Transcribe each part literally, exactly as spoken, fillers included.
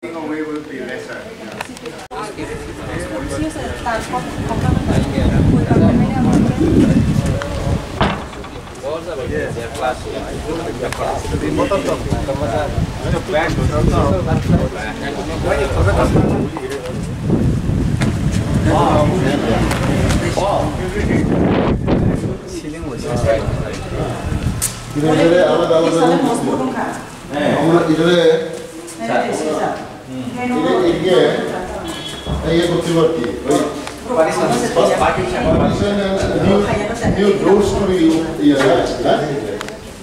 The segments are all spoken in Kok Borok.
Away will be lesser. Ceiling was. Ceiling was. আমরা এটারে এটা এদিকে এই করতে পারতি ওই পার্টিশন নিউ নিউ ডোরস করে ইয়ে হ্যাঁ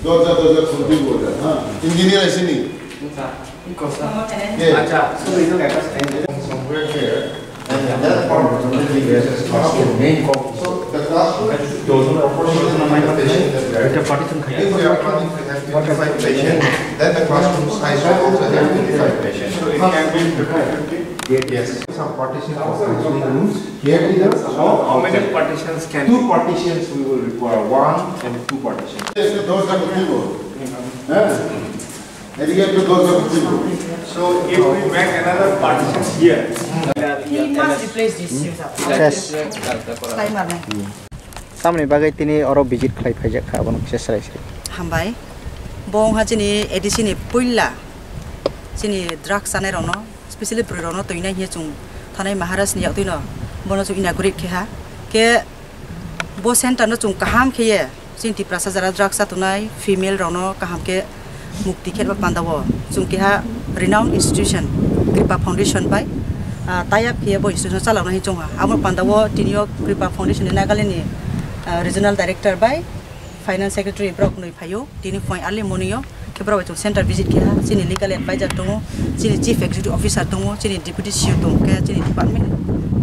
দরজা দরজা খুলতে বলতে হ্যাঁ ইঞ্জিনিয়ার আসেনি আচ্ছা somewhere here. And that part of the building is classroom, main co-, so the classroom has to be proportional to the patient that we are. If we are planning to have fifty-five patients, then the classroom size will also have fifty-five patients. So it can be fifty fifty? Yes. Some partition for counseling rooms. Here is the How, how many partitions can? Two partitions we will require, one and two partitions. এদিকে একটু দরজা খুলতে বল। হ্যাঁ। এদিকে একটু দরজা খুলতে বল। So if we make another partition here, He must replace this. Yes. Timer nai. Tamoni bagwi tini oro visit khlai phaijak kha, abono kisa srai srai. Hambai. Bo wngkha chini A D C ni puila chini drugs chanai rokno, specially bwrwi rokno twinai hiya chwng thanai Maharaj ni yaktwino bono chwng inaugurate khe ha. Khe bo center no chwng kaham khe ye chini Tiprasa jara drugs cha tongnai female rokno kaham khe mukti khe ba panda o chwng keha renowned institution Kripa Foundation bai, ah, tie up khe bo institution chalok nai chwng ha. Amo panda o tini o Kripa Foundation ni Nagaland ni, ah, regional director bai finance secretary borok nwi phaio tini point early morning o khe borok bai chwng center visit khe ha. Chini legal advisor tongo, chini chief executive officer tongo, chini deputy C E O tongo khe chini department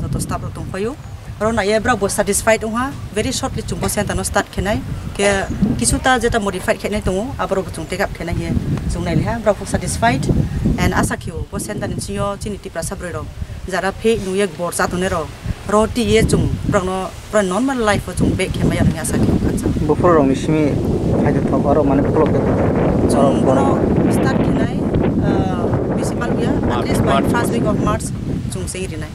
joto staff rok tong phaio. Oro naiye borok bo satisfied wngha, very shortly chwng bo center no start khenai. Khe kisu ta jeta modified khenai tongo, aborok bo chwng take up khenai hiye chwng nai liha, borok bo satisfied and asa khio bo center ni sinyo chini Tiprasa bwrwi rok jara phe nungye bor cha tongnai rok ro ti ye chwng borok no pura normal life o chwng back khe maya nungya asa khio kansa. Buphuru rok ni simi phaida thok oro mane block de thok. Chwng bono start khenai, ah, bisi pal ya, at least by first week of March chwng sei rinai.